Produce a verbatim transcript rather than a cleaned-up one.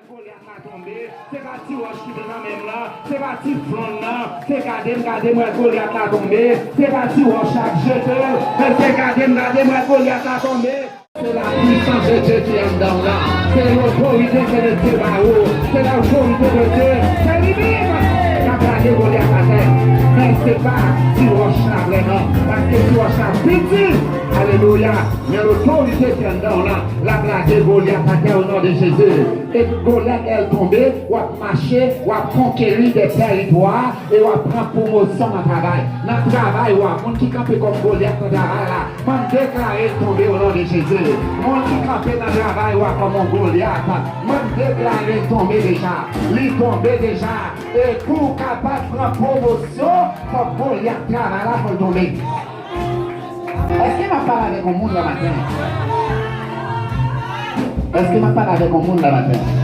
Golyat la tonbe, se pa ti wòch ki te nan men m nan, se pa ti flonn nan, se gade m, gade m wè Golyat la tonbe, se pa ti wòch la k jete, men se gade m, gade m wè Golyat la tonbe. Se la puissance de Dieu ki anndan w la. Se lotorite ke Bondye ba ou. Se lotorite de Dye. Se li menm k ap lage Golyat atè. Men se pa ti wòch la vrèman. Paske ti wòch la piti. Alelouya. Men lotorite ki anndan w la, l ap lage Golyat atè o non de Jezi. E Golyat lè l tonbe, w ap mache, w ap konkeri de tèritwa, e w ap pran pwomosyon nan travay. Nan travay ou a, moun ki kanpe kòm Golyat nan travay la, mwen deklare l tonbe o non de Jezi. Moun ki kanpe nan travay ou a kòm yon Golyat, mwen deklare l tonbe deja. Li tonbe deja. E pou w kapab pran pwomosyon, fòk Golyat travay la fò l tonbe. Èske m ap pale avèk yon moun la maten? Èske m ap pale avèk yon moun la maten?